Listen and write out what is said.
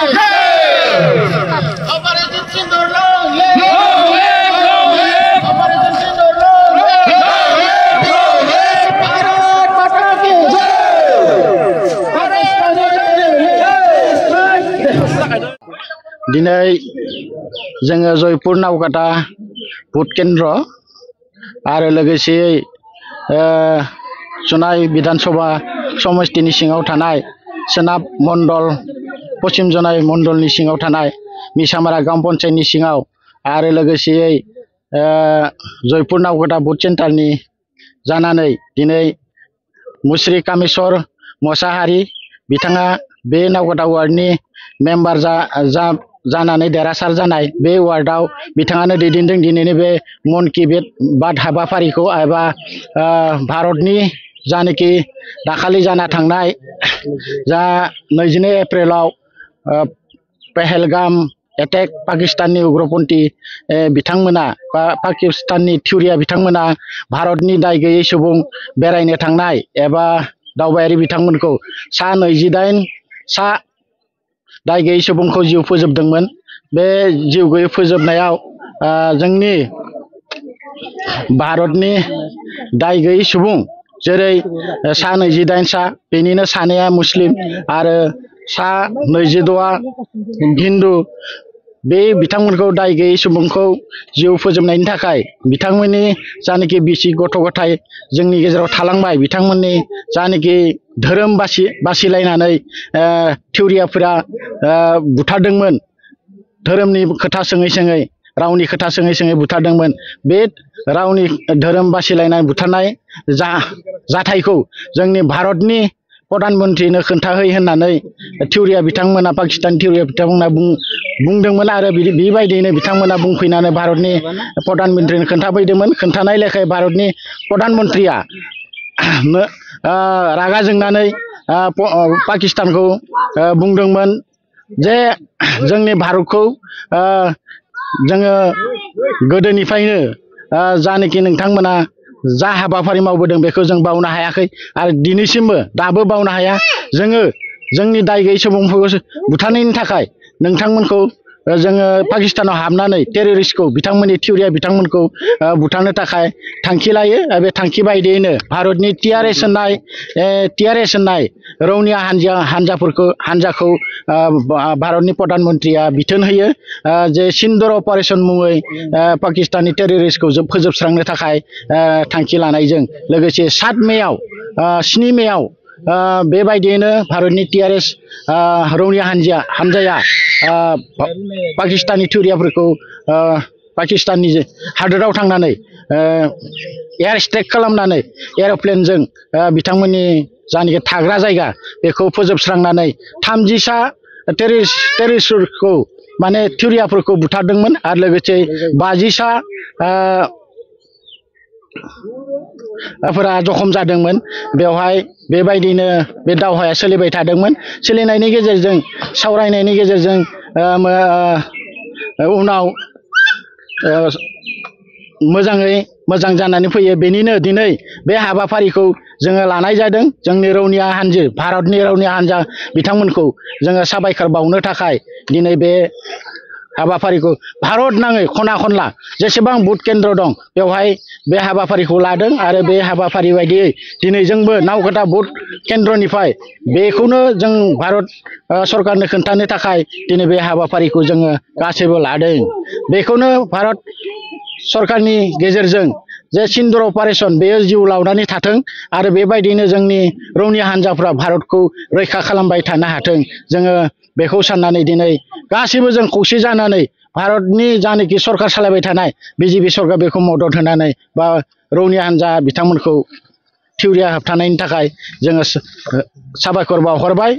Operation Sindoor long live! Operation Sindoor long live! Bharat Mata ki jai! दिनै जोङो जयपुर नावकाटा भट केन्द्र आरो लोगोसेयै जनाय विधानसभा समष्टिनि सिङाव थानाय सोनाब मण्डल पश्चिम जनाय मण्डलनि सिङाव थानाय मिसामारा गाम पन्चायतनि सिङाव आरो लोगोसेयै जयपुर नावकाटा भट सेन्टारनि जानानै दिनै मुस्रि कामेश्वर मोसाहारि बिथाङा बे नावकाटा वार्डनि मेम्बार जानानै देरहासार जानाय बे वार्डआव बिथाङानो दैदेनदों दिनैनि बे मन की बात हाबाफारिखौ एबा भारतनि जानाखि दाखालि जाना थांनाय जा 22 एप्रिलाव पहलगाम एटेक पाकिस्ताननि उग्रपन्थी बिथांमोना पाकिस्ताननि थिउरिया बिथांमोना भारतनि दाय गैयै सुबुं बेरायनो थांनाय एबा दावबायारि बिथांमोनखौ सा 28 दाय गैयै सुबुंखौ जिउ फोजोबदोंमोन। बे जिउ गैयै फोजोबनायाव जोंनि भारतनि दाय गैयै सुबुं जेरै सा 28 बेनिनो सानैया मुस्लिम आरो सा 26 हिन्दु बे बिथांमोनखौ दाय गैयै सुबुंखौ जिउ फोजोबनायनि थाखाय बिथांमोननि जानाखि बिसि गथ' गथाय जोंनि गेजेराव थालांबाय बिथांमोननि जानाखि धोरोम बासिलायनानै थिउरियाफोरा बुथारदोंमोन धोरोमनि खोथा सोङै सोङै रावनि खोथा सोङै सोङै बुथारदोंमोन। बे रावनि धोरोम बासिलायनाय बुथारनाय जाथायखौ जोंनि भारतनि प्रधान मन्त्रिनो खोन्थाहै होननानै थिउरिया बिथांमोना पाकिस्तान थिउरिया बिथांमोना बुंदोंमोन आरो बेबायदियैनो बिथांमोना बुंफैनानै भारतनि प्रधान मन्त्रिनो खोन्थाफैदोंमोन। खोन्थानाय लेखायै भारतनि प्रधान मन्त्रिया रागा जोंनानै पाकिस्तानखौ बुंदोंमोन जे जोंनि भारतखौ जोङो गोदोनिफ्रायनो जानाखि नोंथांमोना जा हाबाफारि मावबोदों बेखौ जों बावनो हायाखै आरो दिनैसिमबो दाबो बावनो हाया। जोङो जोंनि दाय गैयै सुबुंफोरखौ बुथारनायनि थाखाय नोंथांमोनखौ जोङो पाकिस्तानाव हाबनानै टेररिस्टखौ बिथांमोननि थिउरिया बिथांमोनखौ बुथारनो थाखाय थांखि लायो। बे थांखि बायदियैनो भारतनि TRS होननाय रौनिया हान्जाखौ भारतनि प्रधान मन्त्रिया बिथोन होयो जे सिन्दुर अपारेशन मुङै पाकिस्ताननि टेररिस्टखौ फोजोबस्रांनो थाखाय थांखि लानायजों लोगोसे 7 मेयाव बेबायदियैनो भारतनि TRS रौनिया हान्जाया पाकिस्ताननि थिउरियाफोरखौ पाकिस्ताननि हादोराव थांनानै एयार स्ट्राइक खालामनानै एर'प्लेनजों बिथांमोननि जायनाखि थाग्रा जायगा बेखौ फोजोबस्रांनानै 30 टेररिस्टफोरखौ माने थिउरियाफोरखौ बुथारदोंमोन आरो लोगोसे 50 फोरा जखम जादोंमोन। बेवहाय बेबायदिनो बे दावहाया सोलिबाय थादोंमोन। सोलिनायनि गेजेरजों सावरायनायनि गेजेरजों उनाव मोजाङै मोजां जानानै फैयो। बेनिनो दिनै बे हाबाफारिखौ जोङो लानाय जादों। जोंनि भारतनि रौनिया हान्जा बिथांमोनखौ जोङो साबायखर बावनो थाखाय दिनै बे हाबाफारिखौ भारत नाङै खना खनला जेसेबां भट केन्द्र दं बेवहाय बे हाबाफारिखौ लादों आरो बे हाबाफारि बायदियै दिनै जोंबो नावकाटा भट केन्द्रनिफ्राय बेखौनो जों भारत सरकारनो खोन्थानो थाखाय दिनै बे हाबाफारिखौ जोङो गासैबो लादों। बेखौनो भारत सरकारनि गेजेरजों जे सिन्दुर अपारेशन बेयो जिउ लावनानै थाथों आरो बेबायदिनो जोंनि रौनिया हान्जाफ्रा भारतखौ रैखा खालामबाय थानो हाथों। जोङो बेखौ साननानै दिनै गासैबो जों खौसे जानानै भारतनि जानाखि सरकार सालायबाय थानाय BJP सरकार बेखौ मदद होनानै बा रौनिया हान्जा बिथांमोनखौ थिउरिया होबथानायनि थाखाय जोङो साबायखर बावहरबाय।